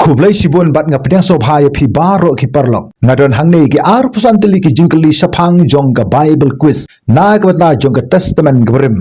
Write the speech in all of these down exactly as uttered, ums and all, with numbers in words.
Khublei shibun bad nga pdiang sngewbha ïa phi baroh ki paralok. Nga don hangne ki arphew san tylli ki jingkylli shaphang jong ka Bible quiz na ka bynta jong ka Testament kaba rim.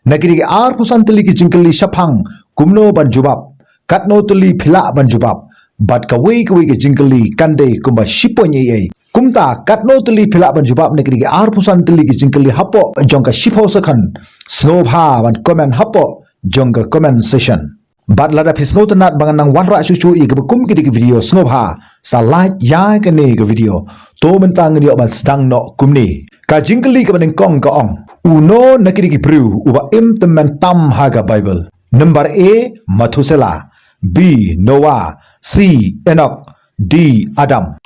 Na kine ki arphew san tylli ki jingkylli shaphang kumno ban jubab, katno tylli phi lah ban jubab, bad kawei kawei ka jingkylli kan dei kumba shi point ei ei. Kumta katno tylli phi lah ban jubab na kine ki arphew san tylli ki jingkylli hapoh jong ka shiphew second, sngewbha ban comment hapoh jong ka comment section. Bad lada phi sngewtynnat ba ngan nang wanrah shuh shuh ïa kiba kum kine ki video, sngewbha sa like ïa kane ka video. To mynta ngin ïoh ban sdang noh kumne. Ka jingkylli kaba nyngkong ka ong, uno na kine ki briew uba im tymmen tam ha ka Bible? Number A, Methuselah. B, Noah. C, Enoch. D, Adam.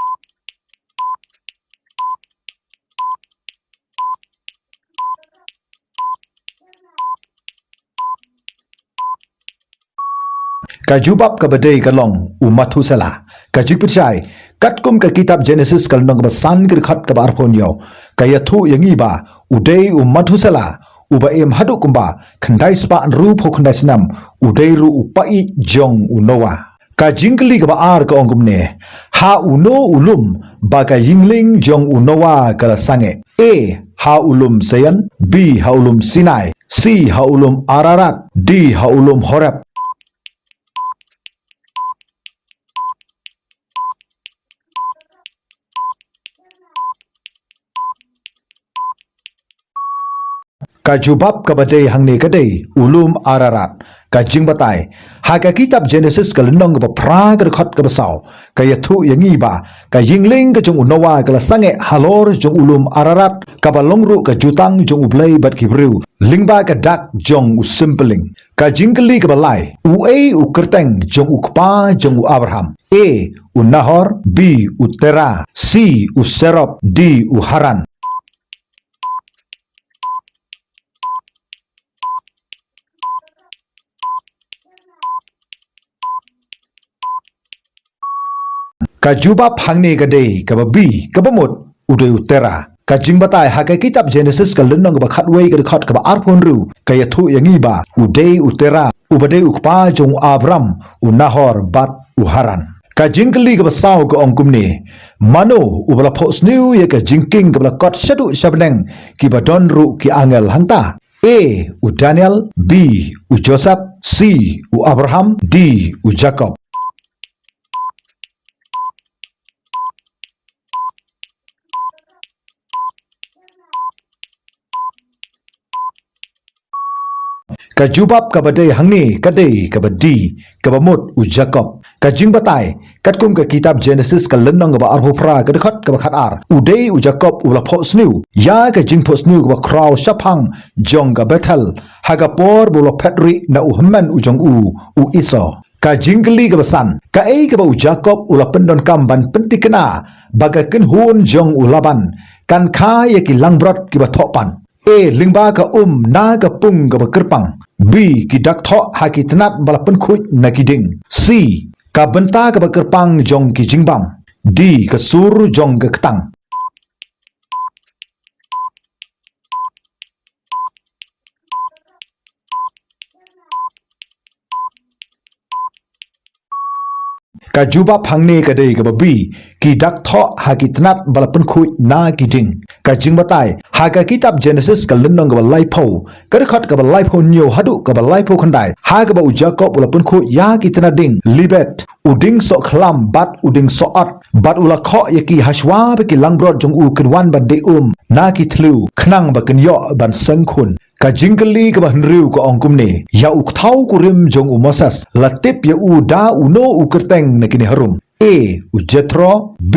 Ka jubab kaba dei ka long u Methuselah. Ka jingpynshai, katkum ka kitab Genesis ka lynnong kaba san ka dkhot kaba arphew hynñiew, ka ïathuh ïa ngi ba u dei u Methuselah uba im haduh kumba khyndai spah hynriewphew khyndai snem, u dei ruh u paid jong u Noah. Ka jingkylli kaba ar ka ong kumne, ha uno u lum ba ka ïingling jong u Noah ka la sangeh? A, ha u lum Zion. B, ha u lum Sinai. C, ha u lum Ararat. D, ha u lum Horeb. Ka jubab kaba dei hangne ka dei u lum Ararat. Ka jingbatai, ha ka kitab Genesis ka lynnong kaba phra ka dkhot kaba saw, ka ïathuh ïa ngi ba ka ïingling ka jong u Noah ka la sangeh halor jong u lum Ararat, kaba long ruh ka jutang jong U Blei bad ki briew, lyngba ka dak jong u symbling. Ka jingkylli kaba lai, uei u kyrteng jong u kpa jong u Abraham? A, u Nahor. B, u Terah. C, u Serop. D, u Haran. Ka jubab hangne ka dei kaba B, kaba mut u dei u Terah. Ka jingbatai, ha ka kitab Genesis ka lynnong kaba khatwei ka dkhot kaba arphew hynriew, ka ïathuh ïa ngi ba u dei u Terah uba dei u kpa jong u Abram, u Nahor bad u Haran. Ka jingkylli kaba saw ka ong kumne, mano uba la phohsniew ïa ka jingkieng kaba la kot shaduh shabneng kiba don ruh ki angel hangta? A, u Daniel. B, u Joseph. C, u Abraham. D, u Jakob. Ka jubab kaba dei hangne ka dei kaba D, kaba mut u Jakob. Ka jingbatai, katkum ka kitab Genesis ka lynnong kaba arphew phra ka dkhot kaba khatar, u dei u Jakob uba la phohsniew ïa ka jingphohsniew kaba khraw shaphang jong ka Bethel ha ka por ba u la phet rieh na u hynmen u jong u, u Esau. Ka jingkylli kaba san, kaei kaba u Jakob u la pyndonkam ban pynthikna ba ka kynhun jong u Laban kan kha ïa ki langbrot kiba thoh pan? A, lyngba ka um na ka pung kaba kyrpang. B, ki dak thoh ha ki tnat ba la pynkhuid na ki dieng. C, ka bynta kaba kyrpang jong ki jingbam. D, ka sur jong ka ktang. Ka jubab hangne ka dei kaba B, ki dak thoh ha ki tnat ba la pynkhuid na ki dieng. Ka jingbatai, ha ka kitab Genesis ka lynnong kaba laiphew, ka dkhot kaba laiphew hynñiew haduh kaba laiphew khyndai, ha kaba u Jakob u la pynkhuid ïa ki tnat dieng, libet, u dieng sohkhlam bad u dieng sohot, bad u la khoh ïa ki hashwa ba ki langbrot jong u kin wan ban dih um na ki thliew khnang ba kin ïoh ban seng khun. Ka jingkylli kaba hynriew ka ong kumne, ïa u kthaw kurim jong u Moses la tip ïa u da uno u kyrteng na kine harum? A, u Jethro. B,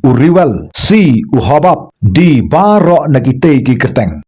u Reuel. C, u Hobab. D, baroh na kitei ki kyrteng.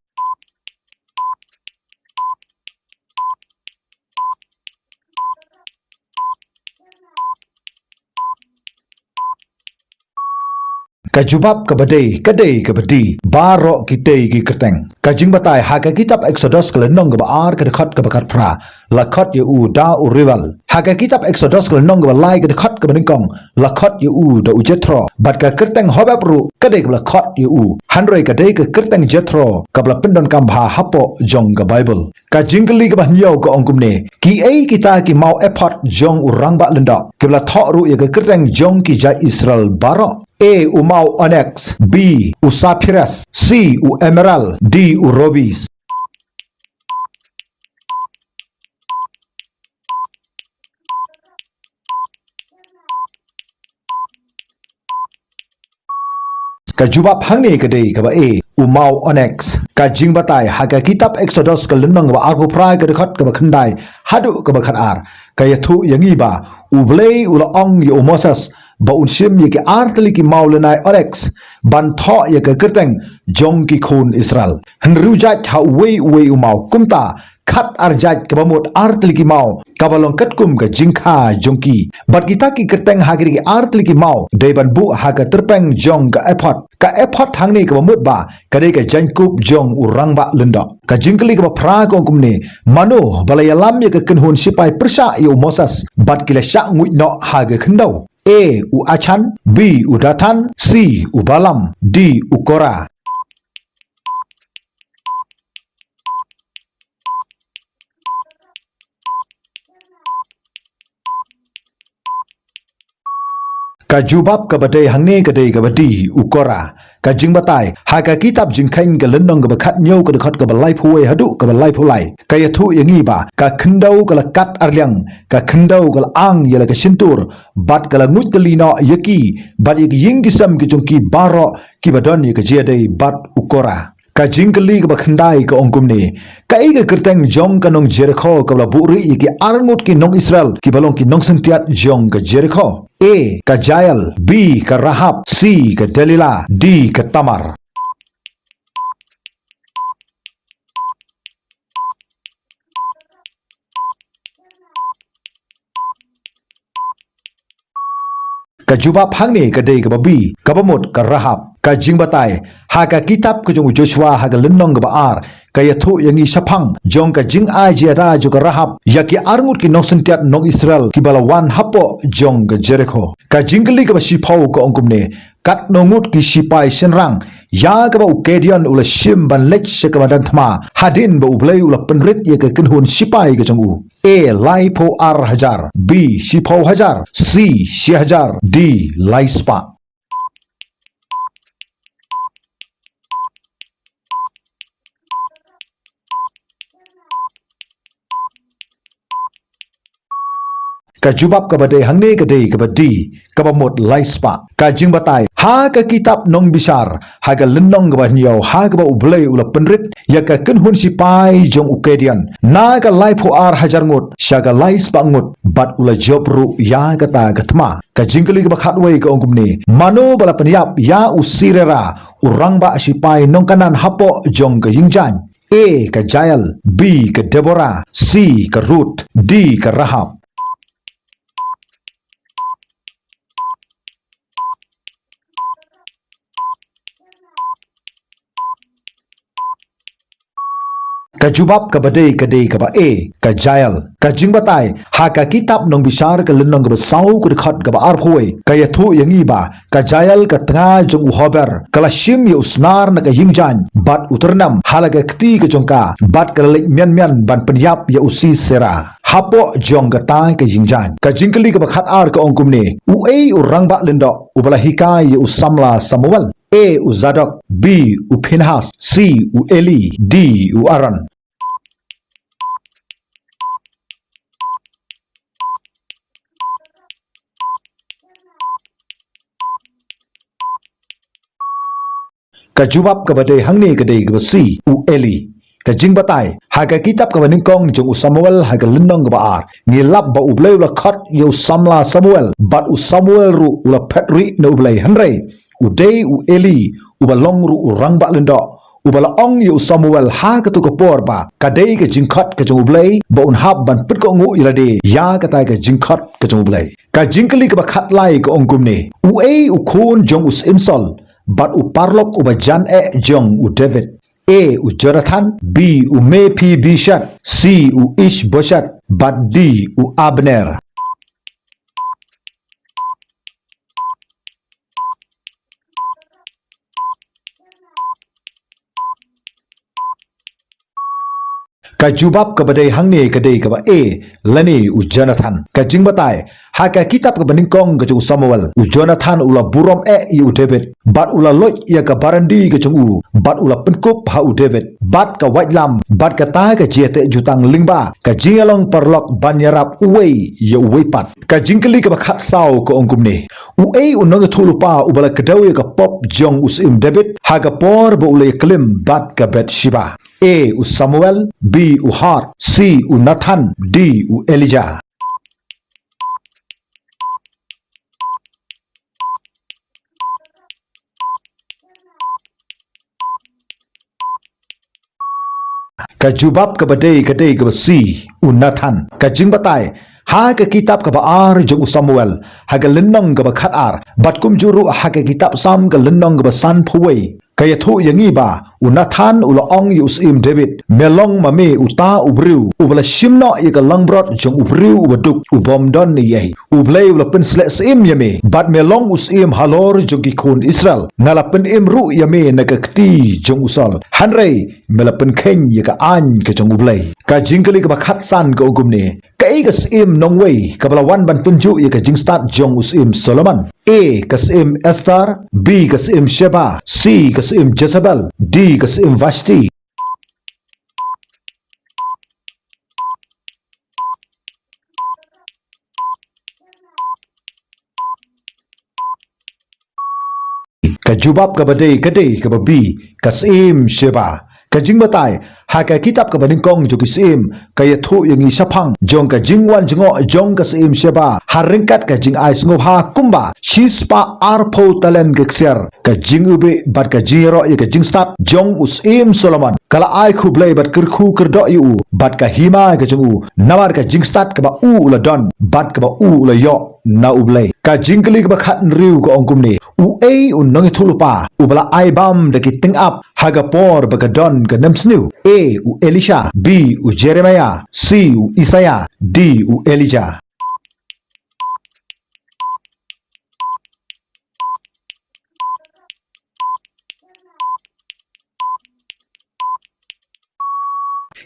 Ka jubab kaba dei ka dei kaba D, baroh kitei ki kyrteng. Ka jingbatai, ha ka kitab Eksodos ka lynnong kaba ar ka dkhot kaba khatphra, la khot ïa u da u Reuel. Ha ka kitab Eksodos ka lynnong kaba lai ka dkhot kaba nyngkong, la khot ïa u da u Jethro. Bad ka kyrteng Hobab ruh ka dei kaba la khot ïa u. Hynrei ka dei ka kyrteng Jethro kaba la pyndonkam bha hapoh jong ka Baibl. Ka jingkylli kaba hynñiew ka ong kumne: Kiei kita ki maw ephod jong u rangbah lyngdoh, kiba la thoh ruh ïa ka kyrteng jong ki jait Israel baroh? A, u maw onyx, B, u sapphires, C, u emerald, D, u rubis. Ka jubab hangne ka dei kaba A, u maw onyx. Ka jingbatai, ha ka kitab Eksodos ka lynnong kaba arphew phra ka dkhot kaba khyndai haduh kaba khatar, ka ïathuh ïa ngi ba U Blei u la ong ïa u Moses ba un shim ïa ki artylli ki maw lynnai onyx ban thoh ïa ka kyrteng jong ki khun Israel. Hynriew jait ha uwei uwei u maw, kumta khatar jait kaba mut artylli ki maw, kaba long katkum ka jingkha jong ki. Bad kita ki kyrteng ha kine ki artylli ki maw dei ban buh ha ka tyrpeng jong ka ephod. Ka ephod hangne kaba mut ba ka dei ka jaiñkup jong u rangbah lyngdoh. Ka jingkylli kaba phra ka ong kumne: Mano ba la ïalam ïa ka kynhun sipai pyrshah ïa u Moses bad ki la shah nguid noh ha ka khyndew? A, u Achan, B, u Dathan, C, u Balaam, D, u Korah. Ka jubab kaba dei hangne ka dei kaba D, u Korah. Ka jingbatai, ha ka kitab Jingkheiñ ka lynnong kaba khathynñiew ka dkhot kaba laiphew wei haduh kaba laiphew lai, ka ïathuh ïa ngi ba ka khyndew ka la kat arliang, ka khyndew ka la ang ïa la ka shyntur, bad ka la nguid tylli noh ïa ki bad ïa ki ïing ki sem ki jong ki baroh kiba don ïa ka jingïadei bad u Korah. Ka jingkylli kaba khyndai ka ong kumne: Kaei ka kyrteng jong ka nong Jerikho kaba la buhrieh ïa ki arngut ki nong Israel kiba long ki nongsyntiat jong ka Jerikho? A, ka Jael, B, ka Rahab, C, ka Delilah, D, ka Tamar. Ka jubab hangne ka dei kaba B, kaba mut ka Rahab. Ka jingbatai, ha ka kitab ka jong u Joshua ha ka lynnong kaba ar, ka ïathuh ïa ngi shaphang jong ka jingai jingïada jong ka Rahab ïa ki arngut ki nongsyntiat nong Israel kiba la wan hapoh jong ka Jerikho. Ka jingkylli kaba shiphew ka ong kumne: Katno ngut ki sipai shynrang ïa kaba u Gideon u la shim ban leit sha ka madan thma hadien ba U Blei u la pynrit ïa ka kynhun sipai ka jong u? A, laiphew ar hajar, B, shiphew hajar, C, shi hajar, D, laispah. Ka jubab kaba dei hangne ka dei kaba D, kaba mut laispah. Ka jingbatai, ha ka kitab Nongbishar ha ka lynnong kaba hynñiew, ha kaba U Blei u la pynrit ïa ka kynhun sipai jong u Gideon na ka laiphew ar hajar ngut sha ka laispah ngut, bad u la jop ruh ïa kata ka thma. Ka jingkylli kaba khatwei ka ong kumne: Mano ba la pynïap ïa u Sisera, u rangbah sipai nong Kanaan, hapoh jong ka ïingjaiñ? A, ka Jael, B, ka Deborah, C, ka Ruth, D, ka Rahab. Ka jubab kaba dei ka dei kaba A, ka Jael. Ka jingbatai, ha ka kitab Nongbishar ka lynnong kaba saw ka dkhot kaba arphew wei, ka ïathuh ïa ngi ba ka Jael ka tnga jong u Heber ka la shim ïa u snar na ka ïingjaiñ bad u tyrnem ha la ka kti ka jong ka, bad ka la leit mian mian ban pynïap ïa u Sisera hapoh jong kata ka ïingjaiñ. Ka jingkylli kaba khatar ka ong kumne: Uei u rangbah lyngdoh uba la hikai ïa u samla Samuel? A, u Zadok, B, u Phinehas, C, u Eli, D, u Aaron. Ka jubab kaba dei hangne ka dei kaba C, u Eli. Ka jingbatai, ha ka kitab kaba nyngkong jong u Samuel ha ka lynnong kaba ar, ngi lap ba U Blei u la khot ïa u samla Samuel, bad u Samuel ruh u la phet rieh na U Blei, hynrei u dei u Eli uba long ruh u rangbah lyngdoh uba la ong ïa u Samuel ha kato ka por ba ka dei ka jingkhot ka jong U Blei ba un hap ban pynkohnguh ïa lade ïa kata ka jingkhot ka jong U Blei. Ka jingkylli kaba khatlai ka ong kumne: Uei u khun jong u syiem Saul bad u paralok uba jan eh jong u David? A, u Jonathan, B, u Mephibosheth, C, u Ishbosheth, bad D, u Abner. Ka jubab kaba dei hangne ka dei kaba A, lane u Jonathan. Ka jingbatai, ha ka kitab kaba nyngkong ka jong u Samuel, u Jonathan u la burom eh ïa u David, bad u la loit ïa ka barandi ka jong u, bad u la pynkup ha u David, bad ka waitlam, bad kata ka jingïateh jutang lyngba ka jingïalong paralok ban ïarap uwei ïa uwei pat. Ka jingkylli kaba khatsaw ka ong kumne: Uei u nongïathuhlypa uba la kdew ïa ka pop jong u syiem David ha ka por ba u la ïaklim bad ka Bathsheba? A, u Samuel, B, u Hur, C, u Nathan, D, u Elijah. Ka jubab kaba dei ka dei kaba C, u Nathan. Ka jingbatai, ha ka kitab kaba ar jong u Samuel, ha ka lynnong kaba khatar, bad kumjuh ruh ha ka kitab Salm ka lynnong kaba sanphew wei, ka ïathuh ïa ngi ba u Nathan u la ong ïa u syiem David: Me long ma me uta u briew uba la shim noh ïa ka langbrot jong u briew uba duk, u bym don ei ei. U Blei u la pynsleh syiem ïa me, bad me long u syiem halor jong ki khun Israel. Nga la pynim ruh ïa me na ka kti jong u Saul, hynrei me la pynkheiñ ïa ka aiñ ka jong U Blei. Ka jingkylli kaba khatsan ka ong kumne: Kaei ka syiem nongwei kaba la wan ban tynjuh ïa ka jingstad jong u syiem Solomon? A, ka syiem Esther, B, ka syiem Sheba, C, ka syiem Jezebel, D, ka syiem Vashti. Ka jubab kaba dei ka dei kaba B, ka syiem Sheba. Ka jingbatai, ha ka kitab kaba nyngkong jong ki syiem, ka ïathuh ïa ngi shaphang jong ka jingwan jngoh jong ka syiem Sheba ha ryngkat ka jingai sngewbha kumba shispah arphew talen ka ksiar. Ka jingïabeh bad ka jingïaroh ïa ka jingstad jong u syiem Solomon ka la ai khublei bad kyrkhu kyrdoh ïa u bad ka hima ka jong u namar ka jingstad kaba u la don bad kaba u la ïoh na U Blei. Ka jingkylli kaba khathynriew ka ong kumne: Uei u nongïathuhlypa uba la ai bam da ki tyngab ha ka por ba ka don ka nemsniew? A, u Elisha, B, u Jeremiah, C, u Isaiah, D, u Elijah.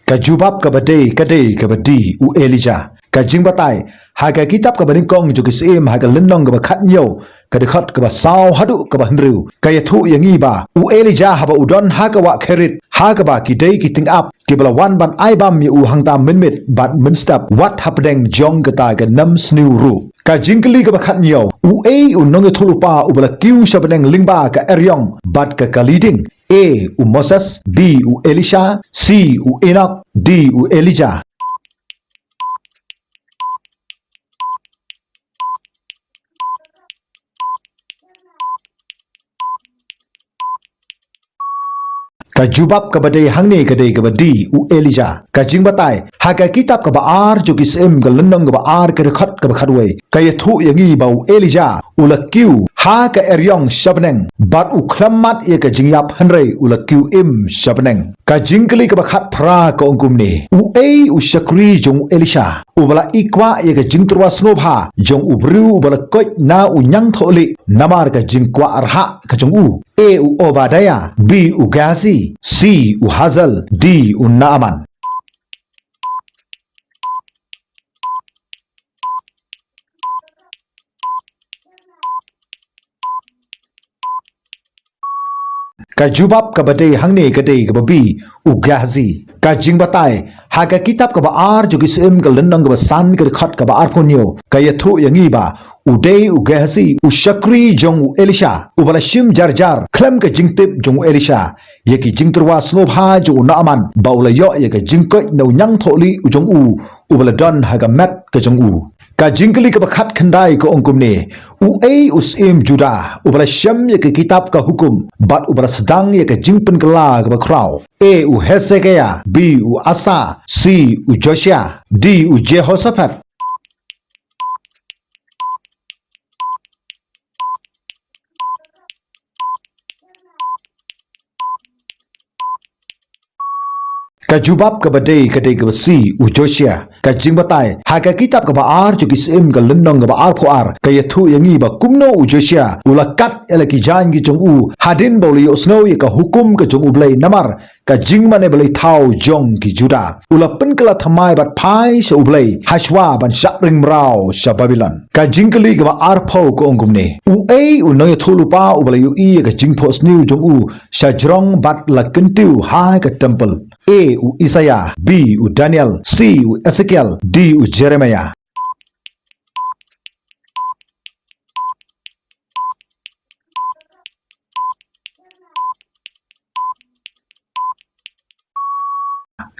Ka jubab kaba dei ka dei kaba D, u Elijah. Ka jingbatai, ha ka kitab kaba nyngkong jong ki syiem, ha ka lynnong kaba khathynñiew, ka dkhot kaba saw haduh kaba hynriew, ka ïathuh ïa ngi ba u Elijah haba u don ha ka wah Kerith, ha kaba ki dei ki tyngab kiba la wan ban ai bam ïa u hangta mynmiet bad mynstep, wat hapdeng jong kata ka nemsniew ruh. Ka jingkylli kaba khathynñiew: Uei u nongïathuhlypa uba la kiew sha bneng lyngba ka eriong bad ka kali ding? A, u Moses, B, u Elisha, C, u Enok, D, u Elijah. Ka jubab kaba dei hangne ka dei kaba D, u Elijah. Ka jingbatai, ha ka kitab kaba ar jong ki syiem, ka lynnong kaba ar, ka dkhot kaba khatwei, ka ïathuh ïa ngi ba u Elijah u la kiew ha ka eriong sha bneng bad u khlem mad ïa ka jingïap, hynrei u la kiew im sha bneng. Ka jingkylli kaba khatphra ka ong kumne: Uei u shakri jong u Elisha uba la i kwah ïa ka jingtyrwa sngewbha jong u briew uba la koit na u ñiangthohlieh namar ka jingkwah rhah ka jong u? A, u Obadiah, B, u Gehazi, C, u Hazael, D, u Naaman. Ka jubab kaba dei hangne ka dei kaba B, u Gehazi. Ka jingbatai, ha ka kitab kaba ar jong ki syiem, ka lynnong kaba san, ka dkhot kaba arphew hynñiew, ka ïathuh ïa ngi ba u dei u Gehazi, u shakri jong u Elisha, uba la shim jar jar khlem ka jingtip jong u Elisha ïa ki jingtyrwa sngewbha jong u Naaman, ba u la ïoh ïa ka jingkoit na u ñiangthohlieh u jong u uba la don ha ka met ka jong u. Ka jingkylli kaba khatkhyndai ka ong kumne: Uei u syiem Judah uba la shem ïa ka kitab ka hukum bad uba la sdang ïa ka jingpynkylla kaba khraw? A, u Hezekiah, B, u Asa, C, u Joshua, D, u Jehoshaphat. Ka jubab kaba dei ka dei kaba C, u Josia. Ka jingbatai ha ka kitab kaba ar jong ki Syiem ka lynnong kaba arphew ar ka ïathuh ïa ngi ba kumno u Josia u la kat ïa la ki jaiñ ki jong u hadien ba u la ïohsngew ïa ka hukum ka jong U Blei namar ka jingmane balei thaw jong ki Juda. U la pynkylla thymmai bad phai sha U Blei hashwa ban shah ring mraw sha Babilon. Ka jingkylli kaba arphew ka ong kumne: Uei u nongïathuhlypa uba la ïohi ïa ka jingphohsniew jong u sha jrong bad la kyntiew ha ka templ? A, u Isaïah. B, u Daniel. C, u Esekiel. D, u Jeremiah.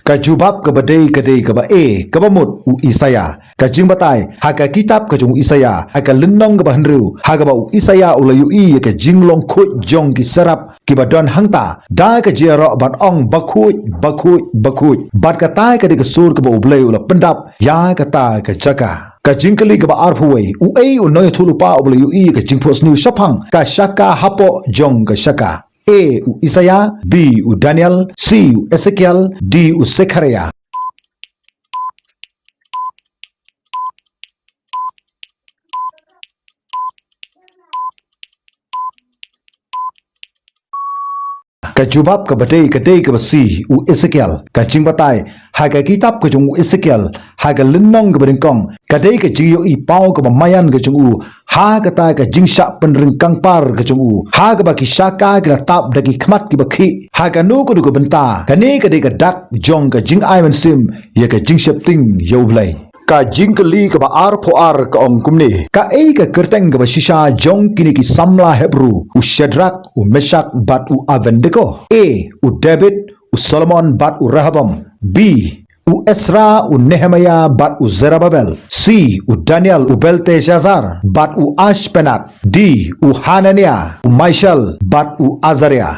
Ka jubab kaba dei ka dei kaba A, kaba mut u Isaïah. Ka jingbatai ha ka kitab ka jong u Isaïah ha ka lynnong kaba hynriew ha kaba u Isaïah u la ïohi ïa ka jinglong khuid jong ki serap kiba don hangta da ka jingïaroh ban ong: Bakhuid, bakhuid, bakhuid. Bad kata ka dei ka sur kaba U Blei u la pyndap ïa kata ka jaka. Ka jingkylli kaba arphew wei: Uei u nongïathuhlypa uba la ïohi ïa ka jingphohsniew shaphang ka shaka hapoh jong ka shaka? A, u Isaïah. B, u Daniel. C, u Esekiel. D, u Sekhariah. Ka jubab kaba dei ka dei kaba C, u Esekiel. Ka jingbatai ha ka kitab ka jong u Esekiel ha ka lynnong kaba nyngkong ka dei ka jingïohi paw kaba maïan ka jong u ha kata ka jingshah pynryngkang par ka jong u ha kaba ki shaka ki la tap da ki khmat kiba khih. Ha kano kano ka bynta kane ka dei ka dak jong ka jingai mynsiem ïa ka jingsheptieng ïa U Blei. Ka jingkylli kaba arphew ar ka ong kumne: Kaei ka kyrteng kaba shisha jong kine ki samla Hebru, u Shadrak, u Meshak bad u Abednego? A, u David. U Solomon bad u Rehoboam. B, u Esra, u Nehemiah bad u Zerubabel. C, u Daniel, u Belteshazzar bad u Ashpenaz. D, u Hananiah, u Mishael bad u Azariah.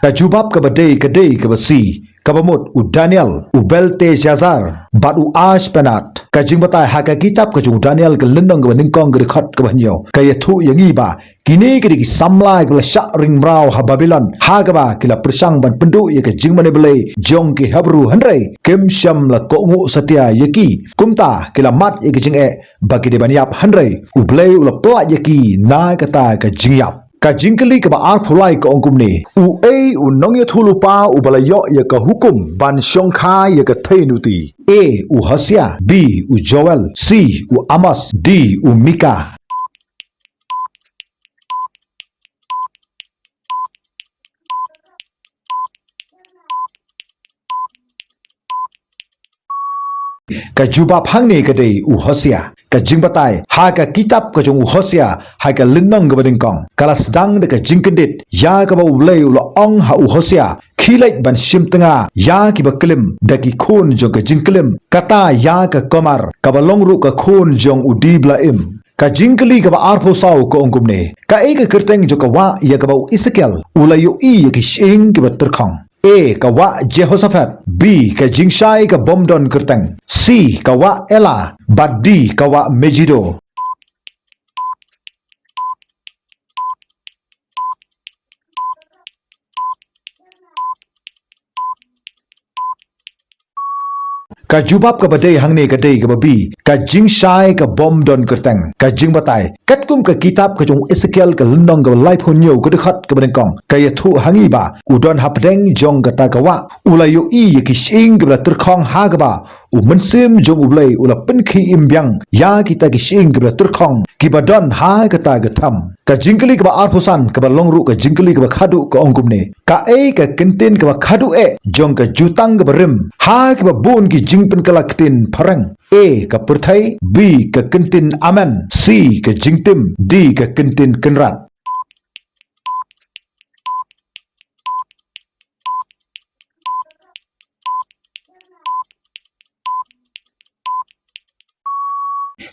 Ka jubab kaba dei ka dei kaba C, kaba mut u Daniel, u Belteshazzar bad u Ashpenaz. Ka jingbatai ha ka kitab ka jong u Daniel ka lynnong kaba nyngkong ka dkhot kaba hynñiew ka ïathuh ïa ngi ba kine ki dei ki samla kiba la shah ring mraw ha Babilon ha kaba ki la pyrshang ban pynduh ïa ka jingmane balei jong ki Hebru, hynrei kim shym la kohnguh satia ïa ki. Kumta ki la mad ïa ka jingeh ba ki dei ban ïap, hynrei U Blei u la pynlait ïa ki na kata ka jingïap. Ka jingkylli kaba arphew lai ka ong kumne: Uei u nongïathuhlypa uba la ïoh ïa ka hukum ban shongkha ïa ka theiñ luti? A, u Hosea. B, u Joel. C, u Amos. D, u Mika. Ka jubab hangne ka dei u Hosea. Ka jingbatai ha ka kitab ka jong u Hosea ha ka lynnong kaba nyngkong ka la sdang da ka jingkyndit ïa kaba U Blei u la ong ha u Hosea: Khie leit ban shim tnga ïa kiba klim da ki khun jong ka jingklim, kata ïa ka Gomer kaba long ruh ka khun jong u Diblaim. Ka jingkylli kaba arphew saw ka ong kumne: Kaei ka kyrteng jong ka wah ïa kaba u Esekiel u la ïohi ïa ki shyieng kiba tyrkhong? A, ka wah Jehoshaphat. B, ka jingshai ka bym don kyrteng. C, ka wah Ela. Bad D, ka wah Megido. Ka jubab kaba dei hangne ka dei kaba B, ka jingshai ka bym don kyrteng. Ka jingbatai katkum ka kitab ka jong u Esekiel ka lynnong kaba laiphew hynñiew ka dkhot kaba nyngkong ka ïathuh ha ngi ba u don hapdeng jong kata ka wah, u la ïohi ïa ki shyieng kiba la tyrkhong ha kaba u Mynsiem jong U Blei u la pynkhie im biang ïa kita ki shyieng kiba la tyrkhong kiba don ha kata ka them. Ka jingkylli kaba arphew san kaba long ruh ka jingkylli kaba khadduh ka ong kumne: Kaei ka kyntien kaba khadduh eh jong ka jutang kaba rim ha kiba bun ki jingpynkylla ktien phareng? A, ka pyrthei. B, ka kyntien amen. C, ka jingtim. D, ka kyntien kynrad.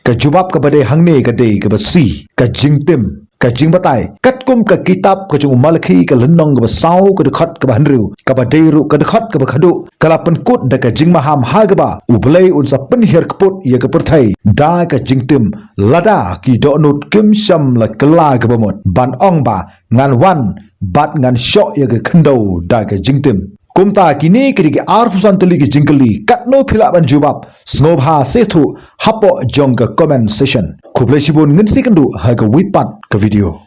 Ka jubab kaba dei hangne ka dei kaba C, ka jingtim. ka jingbatai. Katkum ka kitab ka jong u Malakhi ka lynnong kaba saw ka dkhot kaba hynriew, kaba dei ruh ka dkhot kaba khadduh, ka la pynkut da ka jingmaham ha kaba U Blei un sa pynhiar kput ïa ka pyrthei da ka jingtim, lada ki dohnud kim shym la kylla kaba mut, ban ong ba ngan wan bad ngan shoh ïa ka khyndew da ka jingtim. Kumta kine ki dei ki arphew san tylli ki jingkylli, katno phi lah ban jubab, sngewbha sa ïathuh hapoh jong ka comment section. Khublei shibun, ngin sa ïakynduh ha kawei pat ka video.